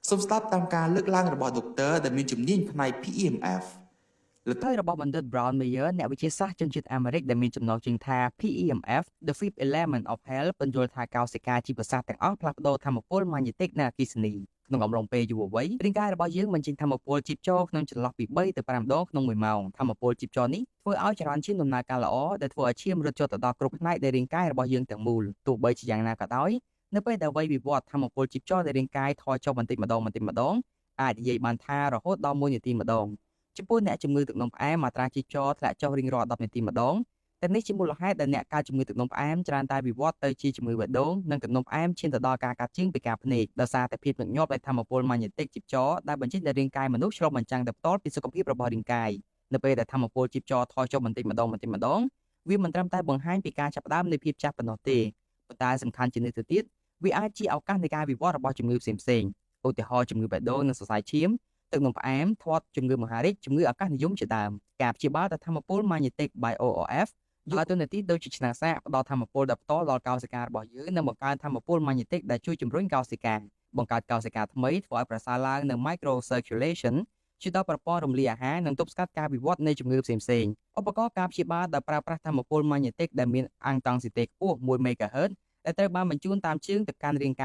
សូមស្ដាប់តាមការលើកឡើងរបស់ដុកទ័រដែលមានជំនាញផ្នែក PEMF លទ្ធផលរបស់បណ្ឌិត Brown Mayer អ្នកវិទ្យាសាស្ត្រជនជាតិអាមេរិកដែលមានចំណងជើងថា PEMF The Fifth Element of Health ពន្យល់ថាកោសិកាជីវសាស្ត្រទាំងអស់ផ្លាស់ប្ដូរថាមពលម៉ាញេទិកនិងអគ្គិសនីក្នុងអំឡុងពេលយុវវ័យរាងកាយរបស់យើងបញ្ចេញថាមពលជីពចរក្នុងចន្លោះពី3ទៅ5ដងក្នុង1ម៉ោងថាមពលជីពចរនេះធ្វើឲ្យចរន្តឈាមដំណើរការល្អដែលធ្វើឲ្យឈាមរត់ចូលទៅដល់គ្រប់ផ្នែកនៃរាងកាយរបស់យើងទាំងមូលទោះបីជាយ៉ាងណាក៏ដោយនៅពេលដែលវ័យវិវត្តថាមពលជីពចរនៃរាងកាយថយចុះបន្តិចម្ដងបន្តិចម្ដងអាចនិយាយបានថារហូតដល់1នាទីម្ដងចំពោះអ្នកជំងឺទឹកនោមផ្អែមមាត្រាជីពចរធ្លាក់ចុះរៀងរាល់10នាទីម្ដងតែនេះជាមូលហេតុដែលអ្នកកើតជំងឺទឹកនោមផ្អែមច្រើនតែវិវត្តទៅជាជំងឺបេះដូងនិងទឹកនោមផ្អែមឈានទៅដល់ការកាត់ជើងពីការភ្នែកដោយសារតែភាពញឹកញាប់នៃថាមពលម៉ាញេទិកជីពចរដែលបញ្ចេញដោយរាងកាយមនុស្សឆ្លុះបញ្ចាំងទៅផ្ទាល់ពីសុខភាពរបស់រាងកាយនៅពេលដែលថាមពលជីពចរថយចុះបន្តិចម្ដងបន្តិចម្ដងវាមិនត្រឹមតែបង្ហាញពីការចាប់ផ្ដើមនៃភាពចាស់ប៉ុណ្ណោះទេប៉ុន្តែសំខាន់ជាងនេះទៅទៀតវាអាចជាឱកាសនៃការវិវត្តរបស់ជំងឺផ្សេងៗឧទាហរណ៍ជំងឺបេះដូងនិងសរសៃឈាមទឹកនោមផ្អែមធាត់ជំងឺមហារីកជំងឺអាកាសនិយមជាដើមការព្យាបាលដោយថាមពល Magnetic by ORF យកតួនាទីដូចជាឆ្នាំងសាកផ្ដល់ថាមពលដល់ផ្ទាល់ដល់កោសិការបស់យើងនិងបង្កើនថាមពល Magnetic ដែលជួយជំរុញកោសិកាបង្កើតកោសិកាថ្មីធ្វើឲ្យប្រសើរឡើងនៅ micro circulation ជួយដល់ប្រព័ន្ធរំលាយអាហារនិងទប់ស្កាត់ការវិវត្តនៃជំងឺផ្សេងៗឧបករណ៍ការព្យាបាលដោយប្រើប្រាស់ថាមពល Magnetic ដែលមានអង់តង់ស៊ីតេខ្ពស់1 MHz ដែលត្រូវបានបញ្ជូនតាមជើងទៅកាន់រាងកាយ